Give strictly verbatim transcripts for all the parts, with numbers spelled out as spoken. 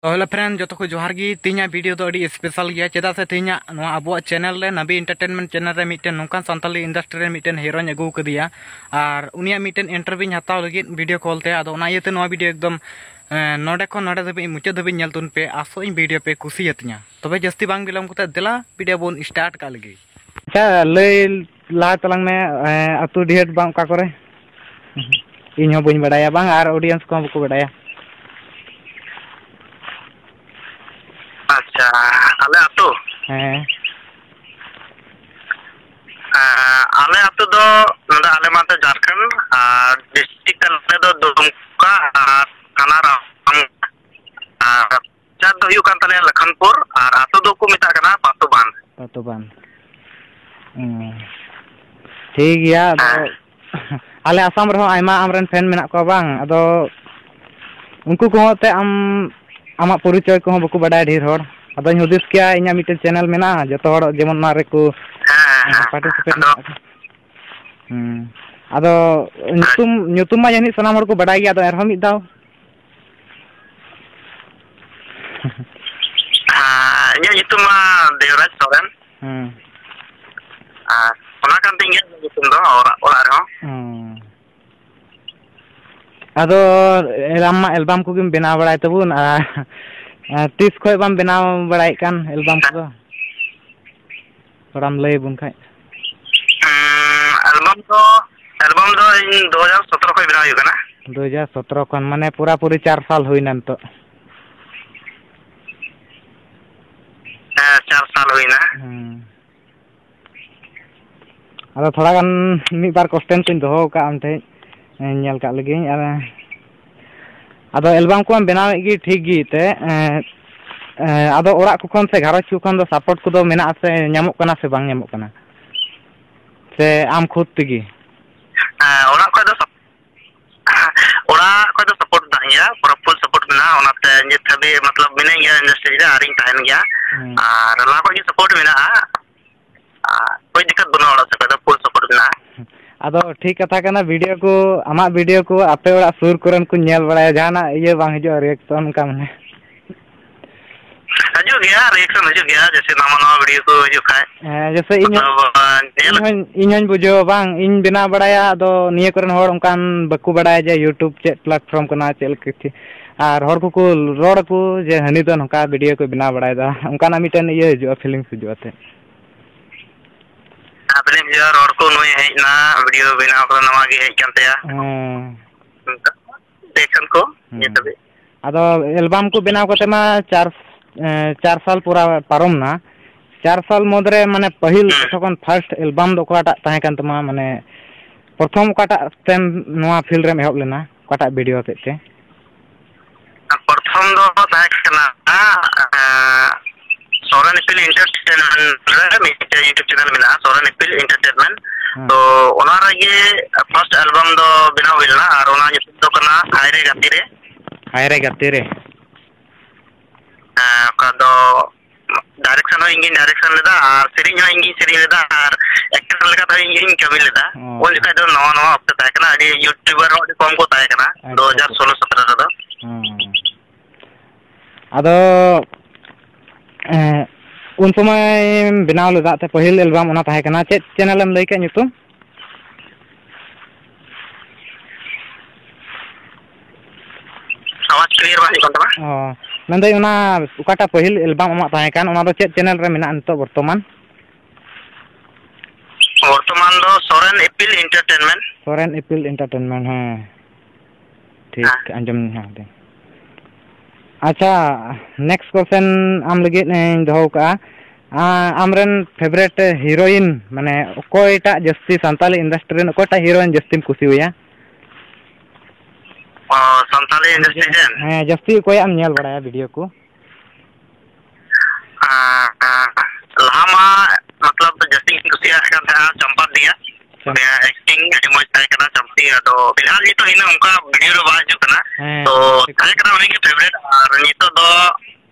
ᱛᱚ hello friend, ᱡᱚᱛᱚ ᱠᱚ ᱡᱚᱦᱟᱨ ᱜᱮ᱾ ᱛᱮᱦᱮᱧᱟᱜ video ᱫᱚ ᱟᱹᱰᱤ special ᱜᱮᱭᱟ, ᱪᱮᱫᱟᱜ ᱥᱮ ᱛᱮᱦᱮᱧᱟᱜ ᱱᱚᱣᱟ ᱟᱵᱚᱣᱟᱜ channel ᱨᱮ, ᱱᱟᱵᱤ entertainment channel ᱨᱮ ᱢᱤᱫᱴᱮᱱ ᱱᱚᱝᱠᱟᱱ ᱥᱟᱱᱛᱟᱞᱤ industry ᱨᱮ ᱢᱤᱫᱴᱮᱱ heroᱧ ᱟᱹᱜᱩ ᱟᱠᱟᱫᱮᱭᱟ᱾ ᱟᱨ ᱩᱱᱤᱭᱟᱜ ᱢᱤᱫᱴᱮᱱ interview ᱧ ᱦᱟᱛᱟᱣ ᱞᱟᱹᱜᱤᱫ video call ᱛᱮ, ᱟᱫᱚ ᱚᱱᱟ ᱤᱭᱟᱹᱛᱮ ᱱᱚᱣᱟ video ᱮᱠᱫᱚᱢ, ᱮᱸ, ᱱᱚᱰᱮ ᱠᱷᱚᱱ ᱱᱚᱰᱮ ᱫᱷᱟᱹᱵᱤᱡ, ᱢᱩᱪᱟᱹᱫ ᱫᱷᱟᱹᱵᱤᱡ ᱧᱮᱞ ᱛᱟᱵᱚᱱ ᱯᱮ᱾ ᱟᱥᱚᱜ ᱟᱹᱧ video ᱯᱮ ᱠᱩᱥᱤᱭᱟᱛᱤᱧᱟ᱾ ᱛᱚᱵᱮ ᱡᱟᱹᱥᱛᱤ ᱵᱟᱝ ᱵᱤᱞᱚᱢ ᱠᱟᱛᱮ ᱫᱮᱞᱟ video ᱵᱚᱱ start ᱠᱟᱜ ᱞᱮᱜᱮ᱾ ᱟᱪᱪᱷᱟ, ᱞᱟᱹᱭ ᱞᱟᱦᱟ ᱛᱟᱞᱟᱝ ᱢᱮ, ᱮᱸ, ᱟᱹᱛᱩ ᱰᱤᱦᱟᱹᱛ ᱵᱟᱝ ᱚᱠᱟ ᱠᱚᱨᱮ? ᱤᱧ ᱦᱚᱸ ᱵᱟᱹᱧ ᱵᱟᱰᱟᱭᱟ, ᱵᱟᱝ ᱟᱨ audience ᱠᱚᱦᱚᱸ ᱵᱟᱠᱚ ᱵᱟᱰᱟᱭᱟ᱾ ᱟᱪᱪᱷᱟ, ᱟᱞᱮ ᱟᱹᱛᱩ? ᱦᱮᱸ᱾ ᱮᱸ, ᱟᱞᱮ ᱟᱹᱛᱩ ᱫᱚ ᱱᱚᱰᱮ ᱟᱞᱮ ᱢᱟᱛᱚ ᱡᱷᱟᱲᱠᱷᱚᱸᱰ, ᱟᱨ district ᱛᱟᱞᱮ ᱫᱚ ᱫᱩᱢᱠᱟ, ᱟᱨ ᱛᱷᱟᱱᱟ ᱨᱟᱢ-, ᱟᱨ ᱪᱟᱨ ᱫᱚ ᱦᱩᱭᱩᱜ ᱠᱟᱱ ᱛᱟᱞᱮᱭᱟ ᱞᱚᱠᱷᱚᱱᱯᱩᱨ, ᱟᱨ ᱟᱹᱛᱩ ᱫᱚᱠᱚ ᱢᱮᱛᱟᱜ ᱠᱟᱱᱟ ᱯᱟᱛᱩᱵᱟᱸᱫᱷ᱾ ᱯᱟᱛᱩᱵᱟᱸᱫᱷ᱾ ᱦᱩᱸ᱾ ᱴᱷᱤᱠ ᱜᱮᱭᱟ, ᱟᱫᱚ ᱦᱮᱸ᱾ ᱟᱞᱮ ᱟᱥᱟᱢ ᱨᱮᱦᱚᱸ ᱟᱭᱢᱟ ᱟᱢᱨᱮᱱ fan ᱢᱮᱱᱟᱜ ᱠᱚᱣᱟ ᱵᱟᱝ, ᱟᱫᱚ ᱩᱱᱠᱩ ᱠᱚᱦᱚᱸ ᱛᱮ ᱟᱢ, ᱟᱢᱟᱜ ᱯᱚᱨᱤᱪᱚᱭ ᱠᱚᱦᱚᱸ ᱵᱟᱠᱚ ᱵᱟᱰᱟᱭᱟ ᱰᱷᱮᱨ ᱦᱚᱲ᱾ ᱟᱫᱚᱧ ᱦᱩᱫᱤᱥ ᱠᱮᱭᱟ ᱤᱧᱟᱜ ᱢᱤᱫᱴᱮᱱ channel ᱢᱮᱱᱟᱜᱼᱟ, ᱡᱚᱛᱚ ᱦᱚᱲ ᱡᱮᱢᱚᱱ ᱱᱚᱣᱟ ᱨᱮᱠᱚ, ᱦᱮᱸ, ᱦᱮᱸ, ᱦᱮᱸ᱾ Participate ᱟᱫᱚ ᱢᱮᱱᱟᱜ ᱠᱚ᱾ ᱦᱩᱸ᱾ ᱟᱫᱚ ᱧᱩᱛᱩᱢ, ᱧᱩᱛᱩᱢ ᱢᱟ ᱡᱟᱹᱱᱤᱡ ᱥᱟᱱᱟᱢ ᱦᱚᱲ ᱠᱚ ᱵᱟᱰᱟᱭ ᱜᱮᱭᱟ, ᱟᱫᱚ ᱮᱱᱨᱮᱦᱚᱸ ᱢᱤᱫ ᱫᱷᱟᱣ᱾ ᱦᱮᱸ, ᱤᱧᱟᱹᱜ ᱧᱩᱛᱩᱢ ᱢᱟ ᱫᱮᱣᱨᱟᱡᱽ ᱥᱚᱨᱮᱱ᱾ ᱦᱩᱸ᱾ ᱟᱨ ᱚᱱᱟ ᱠᱟᱱ ᱛᱤᱧ ᱜᱮᱭᱟ ᱧᱩᱛᱩᱢ ᱫᱚ ᱚᱲᱟᱜ, ᱚᱲᱟᱜ ᱨᱮᱦᱚᱸ᱾ ᱦᱩᱸ᱾ ᱟᱫᱚ ᱟᱢ ᱢᱟ album ᱠᱚᱜᱮᱢ ᱵᱮᱱᱟᱣ ᱵᱟᱲᱟᱭ ᱛᱟᱵᱚᱱ, ᱟᱨ, ᱟᱨ ᱛᱤᱥ ᱠᱷᱚᱡ ᱵᱟᱢ ᱵᱮᱱᱟᱣ ᱵᱟᱲᱟᱭᱮᱫ ᱠᱟᱱ album ᱠᱚᱫᱚ? ᱛᱷᱚᱲᱟᱢ ᱞᱟᱹᱭ ᱟᱵᱚᱱ ᱠᱷᱟᱡ᱾ ᱩᱸ, album ᱫᱚ, album ᱫᱚ ᱤᱧ ᱫᱩ ᱦᱟᱡᱟᱨ ᱥᱚᱛᱨᱚ ᱠᱷᱚᱱ ᱵᱮᱱᱟᱣ ᱦᱩᱭᱩᱜ ᱠᱟᱱᱟ᱾ ᱫᱩ ᱦᱟᱡᱟᱨ ᱥᱚᱛᱨᱚ ᱠᱷᱚᱱ, ᱢᱟᱱᱮ ᱯᱩᱨᱟᱹᱯᱩᱨᱤ ᱪᱟᱨ ᱥᱟᱞ ᱦᱩᱭᱱᱟ ᱱᱤᱛᱚᱜ᱾ ᱦᱮᱸ, ᱪᱟᱨ ᱥᱟᱞ ᱦᱩᱭᱱᱟ᱾ ᱦᱩᱸ᱾ ᱟᱫᱚ ᱛᱷᱚᱲᱟ ᱜᱟᱱ ᱢᱤᱫ ᱵᱟᱨ question ᱠᱚᱧ ᱫᱚᱦᱚ ᱟᱠᱟᱫᱼᱟ ᱟᱢ ᱴᱷᱮᱱ, ᱧᱮᱞ ᱠᱟᱜ ᱞᱮᱜᱤᱧ᱾ ᱟᱨ ᱟᱫᱚ album ᱠᱚᱢ ᱵᱮᱱᱟᱣᱮᱫ ᱜᱮ ᱴᱷᱤᱠ ᱜᱮ ᱮᱱᱛᱮᱫ, ᱮᱸ, ᱮᱸ, ᱟᱫᱚ ᱚᱲᱟᱜ ᱠᱚ ᱠᱷᱚᱱ ᱥᱮ ᱜᱷᱟᱨᱚᱸᱡᱽ ᱠᱚ ᱠᱷᱚᱱ ᱫᱚ support ᱠᱚᱫᱚ ᱢᱮᱱᱟᱜᱼᱟ ᱥᱮ ᱧᱟᱢᱚᱜ ᱠᱟᱱᱟ ᱥᱮ ᱵᱟᱝ ᱧᱟᱢᱚᱜ ᱠᱟᱱᱟ? ᱥᱮ ᱟᱢ ᱠᱷᱩᱫ ᱛᱮᱜᱮ? ᱦᱮᱸ, ᱚᱲᱟᱜ ᱠᱷᱚᱡ ᱫᱚ sup-, ᱚᱲᱟᱜ ᱠᱷᱚᱡ ᱫᱚ support ᱢᱮᱱᱟᱜ ᱜᱮᱭᱟ, ᱯᱩᱨᱟᱹ full support ᱢᱮᱱᱟᱜᱼᱟ, ᱚᱱᱟᱛᱮ ᱱᱤᱛ ᱦᱟᱹᱵᱤᱡ ᱢᱚᱛᱞᱚᱵ ᱢᱤᱱᱟᱹᱧ ᱜᱮᱭᱟ industry ᱨᱮ ᱟᱨᱤᱧ ᱛᱟᱦᱮᱱ ᱜᱮᱭᱟ᱾ ᱦᱩᱸ᱾ ᱟᱨ ᱞᱟᱦᱟ ᱠᱷᱚᱡ ᱜᱮ support ᱢᱮᱱᱟᱜᱼᱟ᱾ ᱟᱨ ᱠᱳᱭ ᱫᱤᱠᱠᱟᱛ ᱵᱟᱹᱱᱩᱜᱼᱟ, ᱚᱲᱟᱜ ᱥᱮᱫ ᱠᱷᱚᱡ ᱫᱚ full support ᱢᱮᱱᱟᱜᱼᱟ᱾ ᱟᱫᱚ ᱴᱷᱤᱠ ᱠᱟᱛᱷᱟ ᱠᱟᱱᱟ, video ᱠᱚ ᱟᱢᱟᱜ video ᱠᱚ ᱟᱯᱮ ᱚᱲᱟᱜ ᱥᱩᱨ ᱠᱚᱨᱮᱱ ᱠᱚ ᱧᱮᱞ ᱵᱟᱲᱟᱭᱟ, ᱡᱟᱦᱟᱱᱟᱜ ᱤᱭᱟᱹ ᱵᱟᱝ ᱦᱤᱡᱩᱜᱼᱟ, reaction ᱚᱱᱠᱟ ᱢᱟᱱᱮ? ᱜᱮᱭᱟ, reaction ᱦᱤᱡᱩᱜ ᱜᱮᱭᱟ, ᱡᱮᱭᱥᱮ ᱱᱟᱣᱟ ᱱᱟᱣᱟ video ᱠᱚ ᱦᱤᱡᱩᱜ ᱠᱷᱟᱡ᱾ ᱦᱮᱸ, ᱡᱮᱭᱥᱮ ᱤᱧ ᱦᱚᱸ, ᱢᱚᱛᱞᱚᱵ, ᱧᱮᱞ ᱤᱧ ᱦᱚᱸᱧ, ᱤᱧ ᱦᱚᱸᱧ ᱵᱩᱡᱷᱟᱹᱣᱟ, ᱵᱟᱝ, ᱤᱧ ᱵᱮᱱᱟᱣ ᱵᱟᱲᱟᱭᱟ, ᱟᱫᱚ ᱱᱤᱭᱟᱹ ᱠᱚᱨᱮᱱ ᱦᱚᱲ ᱚᱱᱠᱟᱱ ᱵᱟᱠᱚ ᱵᱟᱲᱟᱭᱟ ᱡᱮ YouTube ᱪᱮᱫ platform ᱠᱟᱱᱟ, ᱪᱮᱫ ᱞᱮᱠᱟ ᱪᱮᱫ, ᱟᱨ ᱦᱚᱲ ᱠᱚᱠᱚ ᱨᱚᱲ ᱟᱠᱚ ᱡᱮ ᱦᱟᱹᱱᱤ ᱫᱚ ᱱᱚᱝᱠᱟ video ᱠᱚᱭ ᱵᱮᱱᱟᱣ ᱵᱟᱲᱟᱭᱮᱫᱟ, ᱚᱱᱠᱟᱱᱟᱜ ᱢᱤᱫᱴᱮᱱ ᱤᱭᱟᱹ ᱦᱤᱡᱩᱜᱼᱟ, feelings ᱦᱤᱡᱩᱜᱼᱟ ᱛᱮ᱾ ᱟᱵᱮᱱ ᱡᱮ ᱨᱚᱲ ᱠᱚ ᱱᱩᱭ ᱦᱮᱡ ᱮᱱᱟ, video ᱵᱮᱱᱟᱣ ᱠᱟᱫᱟ, ᱱᱚᱣᱟ ᱜᱮ ᱦᱮᱡ ᱠᱟᱱ ᱛᱟᱭᱟ᱾ ᱦᱮᱸ᱾ ᱚᱱᱠᱟ reaction ᱠᱚ ᱦᱩᱸ᱾ ᱱᱤᱛ ᱦᱟᱹᱵᱤᱡ᱾ ᱟᱫᱚ album ᱠᱚ ᱵᱮᱱᱟᱣ ᱠᱟᱛᱮ ᱢᱟ ᱪᱟᱨ, ᱮᱸ, ᱪᱟᱨ ᱥᱟᱞ ᱯᱩᱨᱟ ᱯᱟᱨᱚᱢ ᱱᱟ᱾ ᱪᱟᱨ ᱥᱟᱞ ᱢᱩᱫᱽ ᱨᱮ, ᱢᱟᱱᱮ, ᱯᱟᱹᱦᱤᱞ ᱦᱩᱸ᱾ ᱡᱚᱛᱚ ᱠᱷᱚᱱ first album ᱫᱚ ᱚᱠᱟᱴᱟᱜ ᱛᱟᱦᱮᱸ ᱠᱟᱱ ᱛᱟᱢᱟ? ᱢᱟᱱᱮ, ᱯᱨᱚᱛᱷᱚᱢ ᱚᱠᱟᱴᱟᱜ ᱛᱮᱢ ᱱᱚᱣᱟ field ᱨᱮᱢ ᱮᱦᱚᱵ ᱞᱮᱱᱟ? ᱚᱠᱟᱴᱟᱜ video ᱦᱚᱛᱮᱡ ᱛᱮ? ᱯᱨᱚᱛᱷᱚᱢ ᱫᱚ ᱛᱟᱦᱮᱸ ᱠᱟᱱᱟ, ᱮᱸ, ᱥᱚᱨᱮᱱ ᱤᱯᱤᱞ Entertainment ᱨᱮ ᱢᱤᱫᱴᱮᱡ YouTube channel ᱢᱮᱱᱟᱜᱼᱟ, ᱥᱚᱨᱮᱱ ᱤᱯᱤᱞ Entertainment᱾ ᱦᱮᱸ᱾ ᱛᱚ, ᱚᱱᱟ ᱨᱮᱜᱮ first album ᱫᱚ ᱵᱮᱱᱟᱣ ᱦᱩᱭ ᱞᱮᱱᱟ, ᱟᱨ ᱚᱱᱟ ᱧᱩᱛᱩᱢ ᱫᱚ ᱠᱟᱱᱟ ᱦᱟᱭ ᱨᱮ ᱜᱟᱛᱮ ᱨᱮ᱾ ᱦᱟᱭ ᱨᱮ ᱜᱟᱛᱮ ᱨᱮ᱾ ᱦᱮᱸ, ᱚᱠᱟ ᱫᱚ direction ᱦᱚᱸ ᱤᱧ ᱜᱤᱧ direction ᱞᱮᱫᱟ, ᱟᱨ ᱥᱮᱨᱮᱧ ᱦᱚᱸ ᱤᱧ ᱜᱤᱧ ᱥᱮᱨᱮᱧ ᱞᱮᱫᱟ, ᱟᱨ actor ᱞᱮᱠᱟ ᱛᱮᱦᱚᱸ ᱤᱧ ᱜᱤᱧ ᱠᱟᱹᱢᱤ ᱞᱮᱫᱟ᱾ ᱚ᱾ ᱩᱱ ᱡᱚᱠᱷᱟᱡ ᱫᱚ ᱱᱟᱣᱟ ᱱᱟᱣᱟ ᱚᱠᱛᱚ ᱛᱟᱦᱮᱸ ᱠᱟᱱᱟ, ᱟᱹᱰᱤ YouTuber ᱦᱚᱸ ᱟᱹᱰᱤ ᱠᱚᱢ ᱠᱚ ᱛᱟᱦᱮᱸ ᱠᱟᱱᱟ, ᱟᱪᱪᱷᱟ, ᱫᱩ ᱦᱟᱡᱟᱨ ᱥᱳᱞᱳ ᱥᱚᱛᱨᱚ ᱨᱮᱫᱚ᱾ ᱦᱮᱸ᱾ ᱟᱫᱚ, ᱮᱸ, ᱩᱱ ᱥᱚᱢᱚᱭ ᱵᱮᱱᱟᱣ ᱞᱮᱫᱟ ᱛᱮ ᱯᱟᱹᱦᱤᱞ album ᱚᱱᱟ ᱛᱟᱦᱮᱸ ᱠᱟᱱᱟ, ᱪᱮᱫ channel ᱮᱢ ᱞᱟᱹᱭ ᱠᱮᱫ ᱧᱩᱛᱩᱢ? ᱟᱣᱟᱡᱽ clear ᱵᱟᱝ ᱦᱤᱡᱩᱜ ᱠᱟᱱ ᱛᱟᱢᱟ᱾ ᱚ, ᱢᱮᱱᱫᱟᱹᱧ ᱚᱱᱟ ᱚᱠᱟᱴᱟᱜ ᱯᱟᱹᱦᱤᱞ album ᱟᱢᱟᱜ ᱛᱟᱦᱮᱸ ᱠᱟᱱ, ᱚᱱᱟ ᱫᱚ ᱪᱮᱫ channel ᱨᱮ ᱢᱮᱱᱟᱜᱼᱟ ᱱᱤᱛᱚᱜ ᱵᱚᱨᱛᱚᱢᱟᱱ? ᱵᱚᱨᱛᱚᱢᱟᱱ ᱫᱚ ᱥᱚᱨᱮᱱ ᱤᱯᱤᱞ Entertainment᱾ ᱥᱚᱨᱮᱱ ᱤᱯᱤᱞ Entertainment, ᱦᱮᱸ᱾ ᱴᱷᱤᱠ, ᱦᱮᱸ᱾ ᱟᱸᱡᱚᱢ ᱧᱟᱢ ᱠᱤᱫᱟᱹᱧ᱾ ᱟᱪᱪᱷᱟ, next question ᱟᱢ ᱞᱟᱹᱜᱤᱫ ᱤᱧ ᱫᱚᱦᱚ ᱠᱟᱜᱼᱟ᱾ ᱟᱸ, ᱟᱢᱨᱮᱱ favourite heroine, ᱢᱟᱱᱮ, ᱚᱠᱚᱭᱴᱟᱜ ᱡᱟᱹᱥᱛᱤ ᱥᱟᱱᱛᱟᱞᱤ industry ᱨᱮᱱ ᱚᱠᱚᱭᱴᱟᱜ heroine ᱡᱟᱹᱥᱛᱤᱢ ᱠᱩᱥᱤᱣᱟᱭᱟ? ᱚ, ᱥᱟᱱᱛᱟᱞᱤ industry ᱨᱮᱱ? ᱦᱮᱸ, ᱡᱟᱹᱥᱛᱤ ᱚᱠᱚᱭᱟᱜ ᱮᱢ ᱧᱮᱞ ᱵᱟᱲᱟᱭᱟ video ᱠᱚ? ᱟᱨ, ᱟᱨ, ᱞᱟᱦᱟ ᱢᱟ, ᱢᱚᱛᱞᱚᱵ, ᱡᱟᱹᱥᱛᱤ ᱜᱤᱧ ᱠᱩᱥᱤᱭᱟᱜ ᱠᱟᱱ ᱛᱟᱦᱮᱸᱱᱟ ᱪᱟᱢᱯᱟ ᱫᱤᱭᱟ᱾ ᱟᱪᱪᱷᱟ᱾ ᱩᱱᱤᱭᱟᱜ acting ᱟᱹᱰᱤ ᱢᱚᱡᱽ ᱛᱟᱦᱮᱸ ᱠᱟᱱᱟ, ᱪᱟᱢᱯᱤ᱾ ᱟᱫᱚ ᱯᱷᱤᱞᱦᱟᱞ ᱱᱤᱛᱚᱜ ᱤᱱᱟᱹᱜ ᱚᱱᱠᱟ video ᱨᱮ ᱵᱟᱭ ᱦᱤᱡᱩᱜ ᱠᱟᱱᱟ᱾ ᱦᱮᱸ, ᱛᱚ, ᱴᱷᱤᱠ᱾ ᱛᱟᱦᱮᱸ ᱠᱟᱱᱟ ᱩᱱᱤ ᱜᱮ favourite᱾ ᱟᱨ ᱱᱤᱛᱚᱜ ᱫᱚ,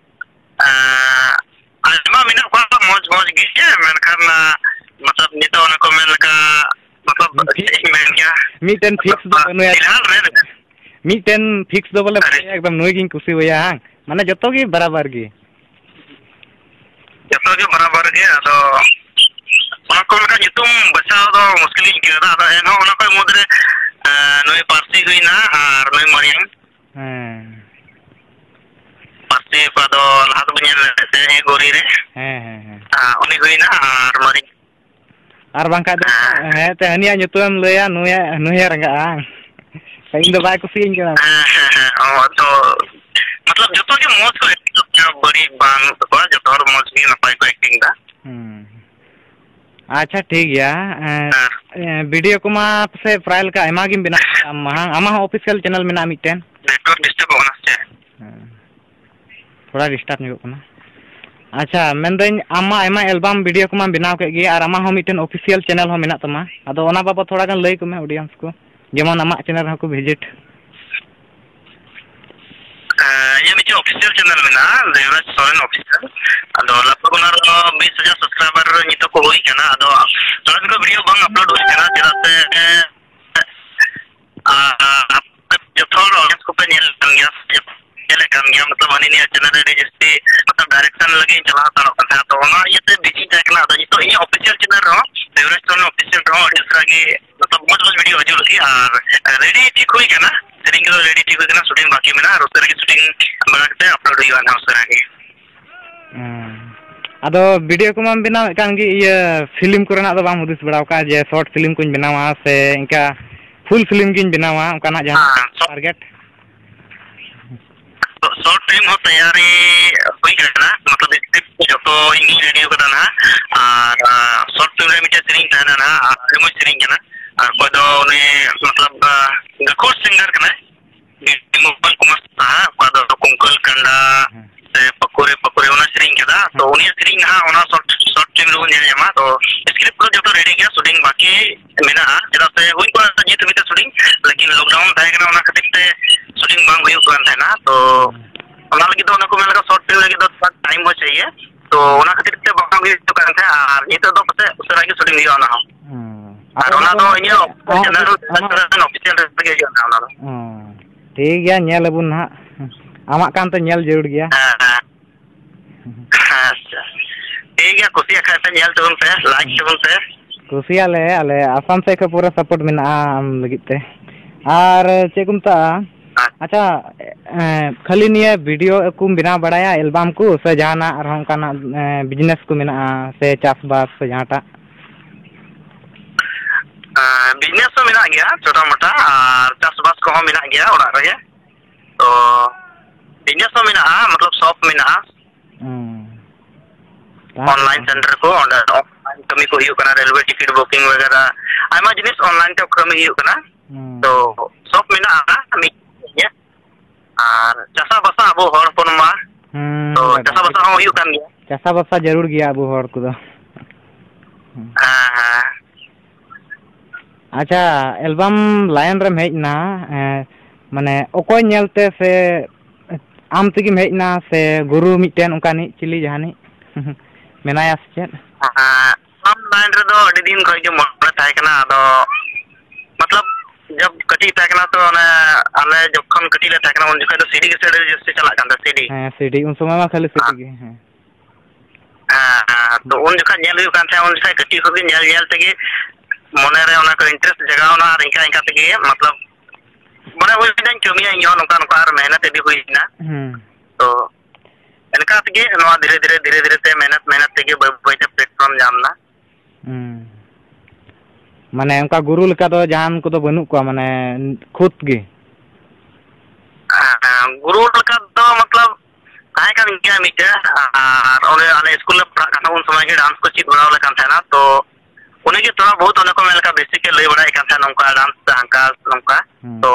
ᱮᱸ, ᱟᱭᱢᱟ ᱢᱮᱱᱟᱜ ᱠᱚᱣᱟ ᱢᱚᱡᱽ ᱢᱚᱡᱽ ᱜᱮ, ᱢᱮᱱᱠᱷᱟᱱ, ᱟᱸ, ᱢᱚᱛᱞᱚᱵ, ᱱᱤᱛᱚᱜ ᱚᱱᱮ ᱠᱚ ᱢᱮᱱ ᱞᱮᱠᱟ, ᱢᱚᱛᱞᱚᱵ, ᱢᱤᱫᱴᱮᱱ ᱪᱮᱫ ᱤᱧ ᱢᱮᱱ ᱠᱮᱭᱟ? ᱢᱤᱫᱴᱮᱱ fix ᱫᱚ ᱵᱟᱹᱱᱩᱭᱟ᱾ ᱯᱷᱤᱞᱦᱟᱞ ᱨᱮ ᱢᱤᱫᱴᱮᱱ fix ᱫᱚ ᱵᱚᱞᱮ ᱟᱨᱮ᱾ ᱵᱟᱹᱱᱩᱭᱟ, ᱮᱠᱫᱚᱢ ᱱᱩᱭ ᱜᱤᱧ ᱠᱩᱥᱤᱣᱟᱭᱟ, ᱦᱟᱝ? ᱢᱟᱱᱮ ᱡᱚᱛᱚ ᱜᱮ ᱵᱟᱨᱟᱵᱟᱨ ᱜᱮ᱾ ᱡᱚᱛᱚ ᱜᱮ ᱵᱟᱨᱟᱵᱟᱨ ᱜᱮ᱾ ᱟᱫᱚ ᱚᱱᱟ ᱠᱚ ᱞᱮᱠᱟ ᱧᱩᱛᱩᱢ ᱵᱟᱪᱷᱟᱣ ᱫᱚ ᱢᱩᱥᱠᱤᱞ ᱤᱧ ᱟᱹᱭᱠᱟᱹᱣ ᱮᱫᱟ᱾ ᱟᱫᱚ ᱮᱱᱦᱚᱸ ᱚᱱᱟ ᱠᱚ ᱢᱩᱫᱽᱨᱮ, ᱮᱸ, ᱱᱩᱭ ᱯᱟᱹᱨᱥᱤ ᱦᱩᱭᱱᱟ ᱟᱨ ᱱᱩᱭ ᱢᱟᱨᱭᱟᱢ᱾ ᱦᱮᱸ᱾ ᱯᱟᱹᱨᱥᱤ ᱚᱠᱟ ᱫᱚ ᱞᱟᱦᱟ ᱫᱚᱵᱚᱱ ᱧᱮᱞ ᱞᱮᱫ ᱛᱟᱦᱮᱸ ᱜᱳᱨᱤ ᱨᱮ᱾ ᱦᱮᱸ, ᱦᱮᱸ, ᱦᱮᱸ᱾ ᱟᱸ, ᱩᱱᱤ ᱦᱩᱭᱱᱟ ᱟᱨ ᱢᱟᱨᱭᱟᱢ᱾ ᱟᱨ ᱵᱟᱝᱠᱷᱟᱡ ᱫᱚ, ᱦᱮᱸ᱾ ᱦᱮᱸ, ᱛᱮ ᱦᱟᱹᱱᱤᱭᱟᱜ ᱧᱩᱛᱩᱢᱮᱢ ᱞᱟᱹᱭᱟ, ᱱᱩᱭᱟᱜ, ᱱᱩᱭᱮ ᱨᱟᱸᱜᱟᱜᱼᱟ᱾ ᱤᱧ ᱫᱚ ᱵᱟᱭ ᱠᱩᱥᱤᱭᱟᱹᱧ ᱠᱟᱱᱟ᱾ ᱦᱮᱸ, ᱦᱮᱸ, ᱦᱮᱸ᱾ ᱚ, ᱛᱚ, ᱢᱚᱛᱞᱚᱵ, ᱡᱚᱛᱚ ᱜᱮ ᱢᱚᱡᱽ ᱠᱚ acting ᱠᱟᱱᱟ, ᱵᱟᱹᱲᱤᱡ ᱵᱟᱹᱱᱩᱜ ᱛᱟᱠᱚᱣᱟ, ᱡᱚᱛᱚ ᱦᱚᱲ ᱢᱚᱡᱽ ᱜᱮ, ᱱᱟᱯᱟᱭ ᱠᱚ acting ᱫᱟ᱾ ᱦᱩᱸ᱾ ᱟᱪᱪᱷᱟ, ᱴᱷᱤᱠ ᱜᱮᱭᱟ᱾ ᱮᱸ, ᱦᱮᱸ᱾ ᱮᱸ, video ᱠᱚᱢᱟ ᱯᱟᱥᱮᱡ ᱯᱨᱟᱭ ᱞᱮᱠᱟ ᱟᱭᱢᱟ ᱜᱮᱢ ᱵᱮᱱᱟᱣ ᱠᱟᱜᱼᱟ᱾ ᱟᱢᱟᱜ, ᱟᱢᱟᱜ ᱦᱚᱸ official channel ᱢᱮᱱᱟᱜᱼᱟ ᱢᱤᱫᱴᱮᱱ᱾ Network disturb ᱚᱜ ᱠᱟᱱᱟ ᱥᱮ ᱪᱮᱫ? ᱦᱮᱸ᱾ ᱛᱷᱚᱲᱟ disturb ᱧᱚᱜᱚᱜ ᱠᱟᱱᱟ᱾ ᱟᱪᱪᱷᱟ, ᱢᱮᱱᱫᱟᱹᱧ, ᱟᱢ ᱢᱟ ᱟᱭᱢᱟ album video ᱠᱚᱢᱟᱢ ᱵᱮᱱᱟᱣ ᱠᱮᱫ ᱜᱮ, ᱟᱨ ᱟᱢᱟᱜ ᱦᱚᱸ ᱢᱤᱫᱴᱮᱱ official channel ᱦᱚᱸ ᱢᱮᱱᱟᱜ ᱛᱟᱢᱟ᱾ ᱟᱫᱚ ᱚᱱᱟ ᱵᱟᱵᱚᱫ ᱛᱷᱚᱲᱟ ᱜᱟᱱ ᱞᱟᱹᱭ ᱟᱠᱚ ᱢᱮ audience ᱠᱚ, ᱡᱮᱢᱚᱱ ᱟᱢᱟᱜ channel ᱨᱮᱦᱚᱸ ᱠᱚ visit᱾ ᱦᱮᱸ, ᱤᱧᱟᱹᱜ ᱢᱤᱫᱴᱮᱱ official channel ᱢᱮᱱᱟᱜᱼᱟ, ᱫᱮᱵᱽᱨᱟᱡᱽ ᱥᱚᱨᱮᱱ official᱾ ᱟᱫᱚ ᱞᱟᱜᱵᱷᱟᱜᱽ ᱚᱱᱟ ᱨᱮᱫᱚ ᱵᱤᱥ ᱦᱟᱡᱟᱨ subscriber ᱱᱤᱛᱚᱜ ᱠᱚ ᱦᱩᱭ ᱠᱟᱱᱟ᱾ ᱟᱫᱚ ᱛᱷᱚᱲᱟ ᱫᱤᱱ ᱠᱷᱚᱱ video ᱵᱟᱝ upload ᱦᱩᱭ ᱠᱟᱱᱟ, ᱪᱮᱫᱟᱜ ᱥᱮ ᱟᱨ ᱟᱯᱮ ᱡᱚᱛᱚ ᱦᱚᱲ audience ᱠᱚᱯᱮ ᱧᱮᱞ ᱠᱟᱱ ᱜᱮᱭᱟ, ᱧᱮᱞᱮᱫ ᱠᱟᱱ ᱜᱮᱭᱟ, ᱢᱚᱛᱞᱚᱵ ᱦᱟᱹᱱᱤ ᱱᱤᱭᱟᱹ channel ᱨᱮ ᱟᱹᱰᱤ ᱡᱟᱹᱥᱛᱤ ᱢᱚᱛᱞᱚᱵ direction ᱞᱟᱹᱜᱤᱫ ᱤᱧ ᱪᱟᱞᱟᱣ ᱦᱟᱛᱟᱲᱚᱜ ᱠᱟᱱ ᱛᱟᱦᱮᱸᱫ᱾ ᱛᱚ ᱚᱱᱟ ᱤᱭᱟᱹᱛᱮ busy ᱛᱟᱦᱮᱸ ᱠᱟᱱᱟ᱾ ᱟᱫᱚ ᱱᱤᱛᱚᱜ ᱤᱧᱟᱹᱜ official channel ᱨᱮᱦᱚᱸ, ᱫᱮᱵᱽᱨᱟᱡᱽ ᱥᱚᱨᱮᱱ official ᱨᱮᱦᱚᱸ ᱟᱹᱰᱤ ᱩᱥᱟᱹᱨᱟ ᱜᱮ ᱢᱚᱛᱞᱚᱵ ᱢᱚᱡᱽ ᱢᱚᱡᱽ video ᱦᱤᱡᱩᱜ ᱞᱟᱹᱜᱤᱫ᱾ ᱟᱨ ready ᱴᱷᱤᱠ ᱦᱩᱭ ᱠᱟᱱᱟ, ᱥᱮᱨᱮᱧ ᱠᱚᱫᱚ ready ᱴᱷᱤᱠ ᱦᱩᱭ ᱠᱟᱱᱟ, shooting ᱵᱟᱹᱠᱤ ᱢᱮᱱᱟᱜᱼᱟ᱾ ᱟᱨ ᱩᱥᱟᱹᱨᱟ ᱜᱮ shooting ᱵᱟᱲᱟ ᱠᱟᱛᱮ upload ᱦᱩᱭᱩᱜᱼᱟ ᱱᱟᱦᱟᱜ ᱩᱥᱟᱹᱨᱟ ᱜᱮ᱾ ᱦᱮᱸ᱾ ᱟᱫᱚ video ᱠᱚᱢᱟᱢ ᱵᱮᱱᱟᱣᱮᱫ ᱠᱟᱱ ᱜᱮ, ᱤᱭᱟᱹ film ᱠᱚᱨᱮᱱᱟᱜ ᱫᱚ ᱵᱟᱢ ᱦᱩᱫᱤᱥ ᱵᱟᱲᱟ ᱟᱠᱟᱫᱼᱟ ᱡᱮ short film ᱠᱚᱧ ᱵᱮᱱᱟᱣᱟ ᱥᱮ ᱤᱱᱠᱟ full film ᱜᱤᱧ ᱵᱮᱱᱟᱣᱟ, ᱚᱱᱠᱟᱱᱟᱜ ᱡᱟᱦᱟᱸ ᱦᱮᱸ, short target? Short film ᱦᱚᱸ ᱛᱮᱭᱟᱨᱤ ᱦᱩᱭ ᱠᱟᱱᱟ, ᱢᱚᱛᱞᱚᱵ script ᱠᱚ ᱡᱚᱛᱚ ᱤᱧ ᱜᱤᱧ ready ᱠᱟᱫᱟ ᱱᱟᱦᱟᱜ᱾ ᱟᱨ, ᱟᱨ short film ᱨᱮ ᱢᱤᱫᱴᱮᱱ ᱥᱮᱨᱮᱧ ᱛᱟᱦᱮᱱᱟ ᱱᱟᱦᱟᱜ, ᱟᱨ ᱟᱹᱰᱤ ᱢᱚᱡᱽ ᱥᱮᱨᱮᱧ ᱠᱟᱱᱟ᱾ ᱟᱨ ᱚᱠᱚᱭ ᱫᱚ ᱩᱱᱤ ᱢᱚᱛᱞᱚᱵ, ᱟᱸ, ᱜᱟᱹᱠᱷᱩᱲ singer ᱠᱟᱱᱟᱭ, ᱵᱤᱢᱚᱞ ᱠᱩᱢᱟᱨ ᱥᱟᱦᱟ, ᱚᱠᱟ ᱫᱚ ᱠᱩᱝᱠᱟᱹᱞ ᱠᱟᱸᱰᱟ ᱦᱮᱸ᱾ ᱥᱮ ᱯᱟᱹᱠᱩᱨᱮ ᱯᱟᱹᱠᱩᱨᱮ ᱚᱱᱟ ᱥᱮᱨᱮᱧ ᱠᱟᱫᱟ᱾ ᱛᱚ ᱦᱮᱸ᱾ ᱩᱱᱤᱭᱟᱜ ᱥᱮᱨᱮᱧ ᱱᱟᱦᱟᱜ ᱚᱱᱟ short, short film ᱨᱮᱵᱚᱱ ᱧᱮᱞ ᱧᱟᱢᱟ᱾ ᱛᱚ script ᱠᱚ ᱡᱚᱛᱚ ready ᱜᱮᱭᱟ, shooting ᱵᱟᱹᱠᱤ ᱢᱮᱱᱟᱜᱼᱟ, ᱪᱮᱫᱟᱜ ᱥᱮ ᱦᱩᱭ ᱠᱚᱜᱼᱟ ᱱᱤᱛ ᱦᱟᱹᱵᱤᱡ ᱛᱮ shooting, ᱞᱮᱠᱤᱱ lockdown ᱛᱟᱦᱮᱸ ᱠᱟᱱᱟ, ᱚᱱᱟ ᱠᱷᱟᱹᱛᱤᱨ ᱛᱮ shooting ᱵᱟᱝ ᱦᱩᱭᱩᱜ ᱠᱟᱱ ᱛᱟᱦᱮᱱᱟ᱾ ᱛᱚ ᱦᱩᱸ᱾ ᱚᱱᱟ ᱞᱟᱹᱜᱤᱫ ᱫᱚ ᱚᱱᱟ ᱠᱚ ᱢᱮᱱ ᱞᱮᱠᱟ short film ᱞᱟᱹᱜᱤᱫ ᱫᱚ ᱛᱷᱚᱲᱟ time ᱦᱚᱸ ᱪᱟᱦᱤᱭᱮ, ᱛᱚ ᱦᱩᱸ᱾ ᱚᱱᱟ ᱠᱷᱟᱹᱛᱤᱨ ᱛᱮ ᱵᱟᱝ ᱦᱩᱭᱩᱜ ᱠᱟᱱ ᱛᱟᱦᱮᱸᱫ, ᱟᱨ ᱱᱤᱛᱚᱜ ᱫᱚ ᱯᱟᱥᱮᱡ ᱩᱥᱟᱹᱨᱟ ᱜᱮ shooting ᱦᱩᱭᱩᱜᱼᱟ ᱚᱱᱟ ᱦᱚᱸ᱾ ᱦᱩᱸ᱾ ᱟᱨ ᱟᱫᱚ ᱚᱱᱟ ᱚᱱᱟ ᱫᱚ ᱫᱚ ᱤᱧᱟᱹᱜ ᱟᱢᱟᱜ channel ᱟᱢᱟᱜ official ᱨᱮᱜᱮ ᱦᱤᱡᱩᱜᱼᱟ ᱚᱱᱟ ᱫᱚ᱾ ᱦᱩᱸ᱾ ᱴᱷᱤᱠ ᱜᱮᱭᱟ, ᱧᱮᱞ ᱟᱵᱚᱱ ᱱᱟᱦᱟᱜ᱾ ᱟᱢᱟᱜ ᱠᱟᱱᱛᱮ ᱧᱮᱞ ᱡᱟᱹᱨᱩᱲ ᱜᱮᱭᱟ᱾ ᱦᱮᱸ, ᱦᱮᱸ᱾ ᱟᱪᱪᱷᱟ᱾ ᱴᱷᱤᱠ ᱜᱮᱭᱟ, ᱠᱩᱥᱤᱭᱟᱜ ᱠᱷᱟᱡ ᱯᱮ, ᱧᱮᱞ ᱛᱟᱵᱚᱱ ᱯᱮ, ᱞᱟᱭᱤᱠ ᱛᱟᱵᱚᱱ ᱯᱮ᱾ ᱠᱩᱥᱤᱭᱟᱜ ᱞᱮ, ᱟᱞᱮ ᱟᱥᱟᱢ ᱥᱮᱫ ᱠᱷᱚᱱ ᱯᱩᱨᱟᱹ ᱥᱟᱯᱳᱨᱴ ᱢᱮᱱᱟᱜᱼᱟ ᱟᱢ ᱞᱟᱹᱜᱤᱫ ᱛᱮ᱾ ᱟᱨ ᱪᱮᱫ ᱠᱚ ᱢᱮᱛᱟᱜᱼᱟ? ᱟᱪᱪᱷᱟ᱾ ᱟᱪᱪᱷᱟ, ᱮᱸ, ᱠᱷᱟᱹᱞᱤ ᱱᱤᱭᱟᱹ ᱵᱷᱤᱰᱤᱭᱳ ᱠᱚᱢ ᱵᱮᱱᱟᱣ ᱵᱟᱲᱟᱭᱟ, ᱮᱞᱵᱟᱢ ᱠᱚ, ᱥᱮ ᱡᱟᱦᱟᱱᱟᱜ ᱟᱨᱦᱚᱸ ᱚᱱᱠᱟᱱᱟᱜ, ᱮᱸ, ᱵᱤᱡᱽᱱᱮᱥ ᱠᱚ ᱢᱮᱱᱟᱜᱼᱟ, ᱥᱮ ᱪᱟᱥᱵᱟᱥ, ᱥᱮ ᱡᱟᱦᱟᱸᱴᱟᱜ? ᱮᱸ, ᱵᱤᱡᱽᱱᱮᱥ ᱦᱚᱸ ᱢᱮᱱᱟᱜ ᱜᱮᱭᱟ ᱪᱷᱳᱴᱟ ᱢᱳᱴᱟ, ᱟᱨ ᱪᱟᱥᱵᱟᱥ ᱠᱚᱦᱚᱸ ᱢᱮᱱᱟᱜ ᱜᱮᱭᱟ ᱚᱲᱟᱜ ᱨᱮᱜᱮ᱾ ᱛᱚ, ᱵᱤᱡᱽᱱᱮᱥ ᱦᱚᱸ ᱢᱮᱱᱟᱜᱼᱟ, ᱢᱚᱛᱞᱚᱵ ᱥᱚᱯ ᱢᱮᱱᱟᱜᱼᱟ᱾ ᱦᱩᱸ᱾ ᱛᱟᱦᱮᱸ ᱚᱱᱞᱟᱭᱤᱱ ᱠᱟᱱᱟ᱾ ᱥᱮᱱᱴᱟᱨ ᱠᱚ, ᱚᱸᱰᱮ ᱚᱱᱞᱟᱭᱤᱱ ᱠᱟᱹᱢᱤ ᱠᱚ ᱦᱩᱭᱩᱜ ᱠᱟᱱᱟ, ᱨᱮᱞᱣᱮ ᱴᱤᱠᱤᱴ ᱵᱩᱠᱤᱝ ᱵᱟᱜᱮᱨᱟ, ᱟᱭᱢᱟ ᱡᱤᱱᱤᱥ ᱚᱱᱞᱟᱭᱤᱱ ᱛᱮ ᱠᱟᱹᱢᱤ ᱦᱩᱭᱩᱜ ᱠᱟᱱᱟ᱾ ᱦᱩᱸ᱾ ᱛᱚ, ᱥᱚᱯ ᱢᱮᱱᱟᱜᱼᱟ ᱢᱤᱫ ᱜᱮ᱾ ᱟᱨ ᱪᱟᱥᱟᱵᱟᱥᱟ ᱟᱵᱚ ᱦᱚᱲ ᱦᱚᱯᱚᱱ ᱢᱟ, ᱦᱩᱸ, ᱛᱚ, ᱫᱟᱫᱟ, ᱪᱟᱥᱟᱵᱟᱥᱟ ᱴᱷᱤᱠ᱾ ᱦᱚᱸ ᱦᱩᱭᱩᱜ ᱠᱟᱱ ᱜᱮᱭᱟ᱾ ᱪᱟᱥᱟᱵᱟᱥᱟ ᱡᱟᱹᱨᱩᱲ ᱜᱮᱭᱟ ᱟᱵᱚ ᱦᱚᱲ ᱠᱚᱫᱚ᱾ ᱦᱩᱸ᱾ ᱦᱮᱸ, ᱦᱮᱸ᱾ ᱟᱪᱪᱷᱟ, ᱮᱞᱵᱟᱢ ᱞᱟᱭᱤᱱ ᱨᱮᱢ ᱦᱮᱡ ᱮᱱᱟ, ᱮᱸ, ᱢᱟᱱᱮ ᱚᱠᱚᱭ ᱧᱮᱞᱛᱮ ᱥᱮ ᱟᱢ ᱛᱮᱜᱮᱢ ᱦᱮᱡ ᱮᱱᱟ ᱥᱮ ᱜᱩᱨᱩ ᱢᱤᱫᱴᱮᱱ ᱚᱱᱠᱟᱱᱤᱡ ᱪᱤᱞᱤ ᱡᱟᱦᱟᱱᱤᱡ ᱢᱮᱱᱟᱭᱟ ᱥᱮ ᱪᱮᱫ? ᱦᱮᱸ, ᱮᱞᱵᱟᱢ ᱞᱟᱭᱤᱱ ᱨᱮᱫᱚ ᱟᱹᱰᱤ ᱫᱤᱱ ᱠᱷᱚᱱ ᱜᱮ ᱢᱚᱱᱮ ᱛᱟᱦᱮᱸ ᱠᱟᱱᱟ, ᱟᱫᱚ ᱢᱚᱛᱞᱚᱵ ᱡᱚᱵ ᱠᱟᱹᱴᱤᱡ ᱛᱟᱦᱮᱸ ᱠᱟᱱᱟ ᱛᱚ, ᱚᱱᱮ ᱟᱞᱮ ᱡᱚᱠᱷᱚᱱ ᱠᱟᱹᱴᱤᱡ ᱞᱮ ᱛᱟᱦᱮᱸ ᱠᱟᱱᱟ ᱩᱱ ᱡᱚᱠᱷᱚᱱ ᱫᱚ ᱥᱤᱰᱤ ᱜᱮ ᱟᱹᱰᱤ ᱡᱟᱹᱥᱛᱤ ᱪᱟᱞᱟᱜ ᱠᱟᱱ ᱛᱟᱦᱮᱸ, ᱥᱤᱰᱤ᱾ ᱦᱮᱸ, ᱥᱤᱰᱤ, ᱩᱱ ᱥᱚᱢᱚᱭ ᱢᱟ ᱠᱷᱟᱹᱞᱤ ᱥᱤᱰᱤ ᱜᱮ, ᱦᱮᱸ᱾ ᱦᱮᱸ, ᱦᱮᱸ, ᱛᱚ ᱩᱱ ᱡᱚᱠᱷᱚᱱ ᱧᱮᱞ ᱦᱩᱭᱩᱜ ᱠᱟᱱ ᱛᱟᱦᱮᱸᱫ, ᱩᱱ ᱡᱚᱠᱷᱚᱱ ᱠᱟᱹᱴᱤᱡ ᱠᱷᱚᱱ ᱜᱮ ᱧᱮᱞ ᱧᱮᱞ ᱛᱮᱜᱮ ᱢᱚᱱᱮ ᱨᱮ ᱚᱱᱟ ᱠᱚ ᱤᱱᱴᱟᱨᱮᱥᱴ ᱡᱟᱜᱟᱣ ᱮᱱᱟ, ᱟᱨ ᱤᱱᱠᱟ ᱤᱱᱠᱟ ᱛᱮᱜᱮ ᱢᱚᱛᱞᱚᱵ ᱢᱚᱱᱮ ᱦᱩᱭ ᱞᱮᱱᱟ ᱠᱟᱹᱢᱤᱭᱟ ᱤᱧ ᱦᱚᱸ ᱱᱚᱝᱠᱟ ᱱᱚᱝᱠᱟ, ᱟᱨ ᱢᱮᱦᱱᱚᱛ ᱤᱫᱤ ᱦᱩᱭ ᱮᱱᱟ᱾ ᱦᱩᱸ᱾ ᱛᱚ ᱚᱱᱠᱟ ᱛᱮᱜᱮ ᱱᱚᱣᱟ ᱫᱷᱤᱨᱮ ᱫᱷᱤᱨᱮ, ᱫᱷᱤᱨᱮ ᱫᱷᱤᱨᱮ ᱛᱮ ᱢᱮᱦᱱᱚᱛ, ᱢᱮᱦᱱᱚᱛ ᱛᱮᱜᱮ ᱵᱟᱹᱭ ᱵᱟᱹᱭ ᱛᱮ platform ᱧᱟᱢ ᱮᱱᱟ᱾ ᱦᱩᱸ᱾ ᱢᱟᱱᱮ ᱚᱱᱠᱟ ᱜᱩᱨᱩ ᱞᱮᱠᱟ ᱫᱚ ᱡᱟᱦᱟᱱ ᱠᱚᱫᱚ ᱵᱟᱹᱱᱩᱜ ᱠᱚᱣᱟ, ᱢᱟᱱᱮ ᱠᱷᱩᱫ ᱜᱮ? ᱦᱮᱸ, ᱜᱩᱨᱩ ᱞᱮᱠᱟ ᱫᱚ ᱢᱚᱛᱞᱚᱵ ᱛᱟᱦᱮᱸ ᱠᱟᱱ ᱜᱮᱭᱟ ᱢᱤᱫᱴᱮᱱ, ᱟᱨ ᱚᱸᱰᱮ ᱟᱞᱮ ᱥᱠᱩᱞ ᱞᱮ ᱯᱟᱲᱦᱟᱜ ᱠᱟᱱ ᱛᱟᱦᱮᱸ, ᱩᱱ ᱥᱚᱢᱚᱭ ᱜᱮ ᱰᱟᱱᱥ ᱠᱚ ᱪᱮᱫ ᱵᱟᱲᱟ ᱟᱞᱮ ᱠᱟᱱ ᱛᱟᱦᱮᱱᱟ᱾ ᱛᱚ ᱩᱱᱤ ᱜᱮ ᱛᱷᱚᱲᱟ ᱵᱚᱦᱩᱛ ᱚᱱᱮ ᱠᱚ ᱢᱮᱱ ᱞᱮᱠᱟ ᱵᱮᱥᱤᱠ ᱮ ᱞᱟᱹᱭ ᱵᱟᱲᱟᱭᱮᱫ ᱠᱟᱱ ᱛᱟᱦᱮᱱᱟ, ᱱᱚᱝᱠᱟ ᱰᱟᱱᱥ ᱦᱟᱱᱠᱟ ᱱᱚᱝᱠᱟ᱾ ᱦᱩᱸ᱾ ᱛᱚ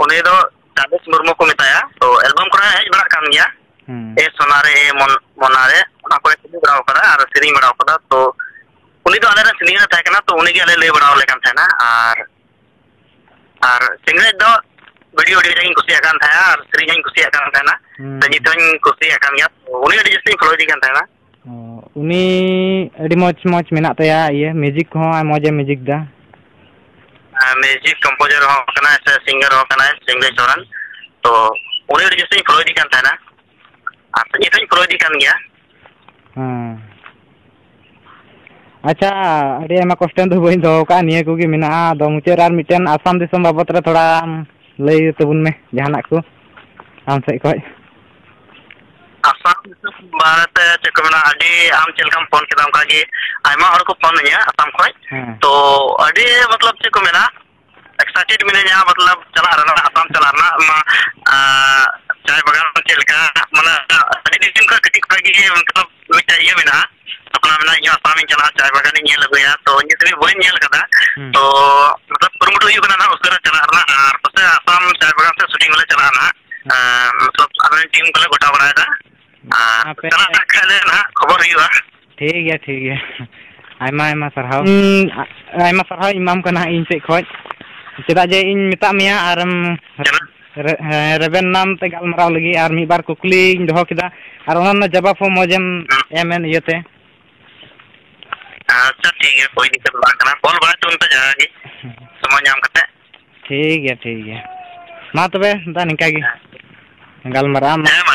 ᱩᱱᱤ ᱫᱚ ᱪᱟᱸᱫᱮᱥ ᱢᱩᱨᱢᱩ ᱠᱚ ᱢᱮᱛᱟᱭᱟ᱾ ᱛᱚ ᱮᱞᱵᱟᱢ ᱠᱚᱨᱮ ᱦᱮᱡ ᱵᱟᱲᱟᱜ ᱠᱟᱱ ᱜᱮᱭᱟ᱾ ᱦᱩᱸ᱾ ᱮ ᱥᱚᱱᱟ ᱨᱮ, ᱮ ᱢᱚᱱ-, ᱢᱚᱱᱟ ᱨᱮ, ᱚᱱᱟ ᱠᱚᱨᱮ ᱠᱟᱹᱢᱤ ᱵᱟᱲᱟ ᱟᱠᱟᱫᱟ ᱟᱨ ᱥᱮᱨᱮᱧ ᱵᱟᱲᱟ ᱟᱠᱟᱫᱟ᱾ ᱛᱚ ᱩᱱᱤ ᱫᱚ ᱟᱞᱮ ᱨᱮᱱ ᱥᱤᱱᱤᱭᱟᱨ ᱮ ᱛᱟᱦᱮᱸ ᱠᱟᱱᱟ, ᱛᱚ ᱩᱱᱤ ᱜᱮ ᱟᱞᱮ ᱞᱟᱹᱭ ᱵᱟᱲᱟ ᱟᱞᱮ ᱠᱟᱱ ᱛᱟᱦᱮᱱᱟ᱾ ᱟᱨ, ᱟᱨ ᱥᱤᱝᱨᱟᱹᱭ ᱫᱚ ᱵᱷᱤᱰᱤᱭᱳ ᱟᱹᱰᱤ ᱠᱟᱡᱟᱠ ᱤᱧ ᱠᱩᱥᱤᱭᱟᱜ ᱠᱟᱱ ᱛᱟᱦᱮᱸᱱᱟ ᱟᱨ ᱥᱮᱨᱮᱧ ᱦᱚᱸᱧ ᱠᱩᱥᱤᱭᱟᱜ ᱠᱟᱱ ᱛᱟᱦᱮᱸᱱᱟ᱾ ᱦᱩᱸ᱾ ᱥᱮ ᱱᱤᱛ ᱦᱚᱸᱧ ᱠᱩᱥᱤᱭᱟᱜ ᱠᱟᱱ ᱜᱮᱭᱟ᱾ ᱩᱱᱤ ᱟᱹᱰᱤ ᱡᱟᱹᱥᱛᱤᱧ ᱯᱷᱳᱞᱳᱭᱮᱫᱮ ᱠᱟᱱ ᱛᱟᱦᱮᱸᱱᱟ᱾ ᱚ, ᱩᱱᱤ ᱟᱹᱰᱤ ᱢᱚᱡᱽ ᱢᱚᱡᱽ ᱢᱮᱱᱟᱜ ᱛᱟᱭᱟ, ᱤᱭᱟᱹ, ᱢᱤᱭᱩᱡᱤᱠ ᱠᱚᱦᱚᱸ ᱢᱚᱡᱽ ᱮ ᱢᱤᱭᱩᱡᱤᱠ ᱫᱟ᱾ ᱦᱮᱸ, ᱢᱤᱭᱩᱡᱤᱠ ᱠᱚᱢᱯᱳᱡᱟᱨ ᱦᱚᱸ ᱠᱟᱱᱟᱭ ᱥᱮ ᱥᱤᱝᱜᱟᱨ ᱦᱚᱸ ᱠᱟᱱᱟᱭ, ᱥᱤᱝᱨᱟᱹᱭ ᱥᱚᱨᱮᱱ᱾ ᱛᱚ, ᱩᱱᱤ ᱟᱹᱰᱤ ᱡᱟᱹᱥᱛᱤᱧ ᱯᱷᱳᱞᱳᱭᱮᱫᱮ ᱠᱟᱱ ᱛᱟᱦᱮᱸᱱᱟ᱾ ᱟᱨ ᱱᱤᱛ ᱦᱚᱸᱧ ᱯᱷᱳᱞᱳᱭᱮᱫᱮ ᱠᱟᱱ ᱜᱮᱭᱟ᱾ ᱦᱮᱸ᱾ ᱟᱪᱪᱷᱟ, ᱟᱹᱰᱤ ᱟᱭᱢᱟ question ᱫᱚ ᱵᱟᱹᱧ ᱫᱚᱦᱚ ᱠᱟᱜᱼᱟ, ᱱᱤᱭᱟᱹ ᱠᱚᱜᱮ ᱢᱮᱱᱟᱜᱼᱟ᱾ ᱟᱫᱚ ᱢᱩᱪᱟᱹᱫ ᱨᱮ ᱟᱨ ᱢᱤᱫᱴᱮᱱ ᱟᱥᱟᱢ ᱫᱤᱥᱚᱢ ᱵᱟᱵᱚᱫ ᱨᱮ ᱛᱷᱚᱲᱟ ᱞᱟᱹᱭ ᱛᱟᱵᱚᱱ ᱢᱮ ᱡᱟᱦᱟᱱᱟᱜ ᱠᱚ ᱟᱢ ᱥᱮᱫ ᱠᱷᱚᱡ᱾ ᱟᱥᱟᱢ ᱫᱤᱥᱚᱢ ᱵᱟᱨᱮᱛᱮ ᱪᱮᱫ ᱠᱚ ᱢᱮᱱᱟ, ᱟᱹᱰᱤ, ᱟᱢ ᱪᱮᱫ ᱞᱮᱠᱟᱢ ᱯᱷᱳᱱ ᱠᱮᱫᱟ, ᱚᱱᱠᱟᱜᱮ ᱟᱭᱢᱟ ᱦᱚᱲ ᱠᱚ ᱯᱷᱳᱱ ᱟᱹᱧᱟ ᱟᱥᱟᱢ ᱠᱷᱚᱡ᱾ ᱦᱮᱸ᱾ ᱛᱚ ᱟᱹᱰᱤ, ᱢᱚᱛᱞᱚᱵ, ᱪᱮᱫ ᱠᱚ ᱢᱮᱱᱟ, excited ᱢᱤᱱᱟᱹᱧᱟ, ᱢᱚᱛᱞᱚᱵ, ᱪᱟᱞᱟᱜ ᱨᱮᱱᱟᱜ, ᱟᱥᱟᱢ ᱪᱟᱞᱟᱜ ᱨᱮᱱᱟᱜ᱾ ᱢᱟ, ᱟᱸ, ᱪᱟᱭ ᱵᱟᱜᱟᱱ ᱪᱮᱫ ᱞᱮᱠᱟ, ᱢᱟᱱᱮ, ᱟᱹᱰᱤ ᱫᱤᱱ ᱠᱷᱚᱱ, ᱠᱟᱹᱴᱤᱡ ᱠᱷᱚᱱ ᱜᱮ, ᱢᱚᱛᱞᱚᱵ, ᱢᱤᱫᱴᱮᱡ ᱤᱭᱟᱹ ᱢᱮᱱᱟᱜᱼᱟ, ᱥᱟᱯᱱᱟ ᱢᱮᱱᱟᱜᱼᱟ, ᱤᱧ ᱦᱚᱸ ᱟᱥᱟᱢᱤᱧ ᱪᱟᱞᱟᱜᱼᱟ, ᱪᱟᱭ ᱵᱟᱜᱟᱱᱤᱧ ᱧᱮᱞ ᱟᱹᱜᱩᱭᱟ᱾ ᱛᱚ, ᱱᱤᱛ ᱫᱷᱟᱹᱵᱤᱡ ᱵᱟᱹᱧ ᱧᱮᱞ ᱠᱟᱫᱟ᱾ ᱦᱩᱸ᱾ ᱛᱚ, ᱢᱚᱛᱞᱚᱵ, ᱠᱩᱨᱩᱢᱩᱴᱩ ᱦᱩᱭᱩᱜ ᱠᱟᱱᱟ ᱱᱟᱦᱟᱜ ᱩᱥᱟᱹᱨᱟ ᱪᱟᱞᱟᱜ ᱨᱮᱱᱟᱜ, ᱟᱨ ᱯᱟᱥᱮᱡ ᱟᱥᱟᱢ ᱪᱟᱭ ᱵᱟᱜᱟᱱ ᱥᱮᱫ shooting ᱦᱚᱸᱞᱮ ᱪᱟᱞᱟᱜᱼᱟ ᱱᱟᱦᱟᱜ᱾ ᱦᱩᱸ᱾ ᱟᱸ, ᱢᱚᱛᱞᱚᱵ, ᱟᱞᱮ ᱨᱮᱱ team ᱠᱚᱞᱮ ᱜᱚᱴᱟ ᱵᱟᱲᱟᱭᱮᱫᱟ᱾ ᱟᱨ ᱟᱯᱮ ᱪᱟᱞᱟᱜ ᱠᱷᱟᱡ ᱞᱮ ᱱᱟᱦᱟᱜ ᱠᱷᱚᱵᱚᱨ ᱦᱩᱭᱩᱜᱼᱟ᱾ ᱴᱷᱤᱠ ᱜᱮᱭᱟ, ᱴᱷᱤᱠ ᱜᱮᱭᱟ᱾ ᱟᱭᱢᱟ, ᱟᱭᱢᱟ ᱥᱟᱨᱦᱟᱣ᱾ ᱦᱩᱸ, ᱟ-, ᱟᱭᱢᱟ ᱥᱟᱨᱦᱟᱣ ᱤᱧ ᱮᱢᱟᱢ ᱠᱟᱱᱟ ᱤᱧ ᱥᱮᱫ ᱠᱷᱚᱡ᱾ ᱪᱮᱫᱟᱜ ᱡᱮ ᱤᱧ ᱢᱮᱛᱟᱜ ᱢᱮᱭᱟ ᱟᱨᱮᱢ ᱪᱮᱫᱟᱜ? ᱨᱮ-, ᱦᱮᱸ, ᱨᱮᱵᱮᱱ ᱱᱟᱢ ᱛᱮ ᱜᱟᱞᱢᱟᱨᱟᱣ ᱞᱟᱹᱜᱤᱫ ᱟᱨ ᱢᱤᱫ ᱵᱟᱨ ᱠᱩᱠᱞᱤᱧ ᱫᱚᱦᱚ ᱠᱮᱫᱟ ᱟᱨ ᱚᱱᱟ ᱨᱮᱱᱟᱜ ᱡᱟᱵᱟᱵ ᱦᱚᱸ ᱢᱚᱡᱮᱢ ᱦᱩᱸ᱾ ᱮᱢ ᱮᱱ ᱤᱭᱟᱹᱛᱮ᱾ ᱟᱪᱪᱷᱟ, ᱴᱷᱤᱠ ᱜᱮᱭᱟ, ᱠᱳᱭ ᱫᱤᱠᱠᱟᱛ ᱵᱟᱝ ᱠᱟᱱᱟ᱾ call ᱵᱟᱲᱟᱭ ᱛᱟᱵᱚᱱ ᱯᱮ ᱡᱟᱦᱟᱸ ᱜᱮ ᱦᱩᱸ᱾ ᱥᱚᱢᱚᱭ ᱧᱟᱢ ᱠᱟᱛᱮ᱾ ᱴᱷᱤᱠ ᱜᱮᱭᱟ, ᱴᱷᱤᱠ ᱜᱮᱭᱟ᱾ ᱢᱟ ᱛᱚᱵᱮ, ᱫᱟ, ᱱᱤᱝᱠᱟ ᱜᱮ᱾ ᱦᱮᱸ᱾ ᱜᱟᱞᱢᱟᱨᱟᱣ ᱢᱟ᱾ ᱦᱮᱸ, ᱢᱟ,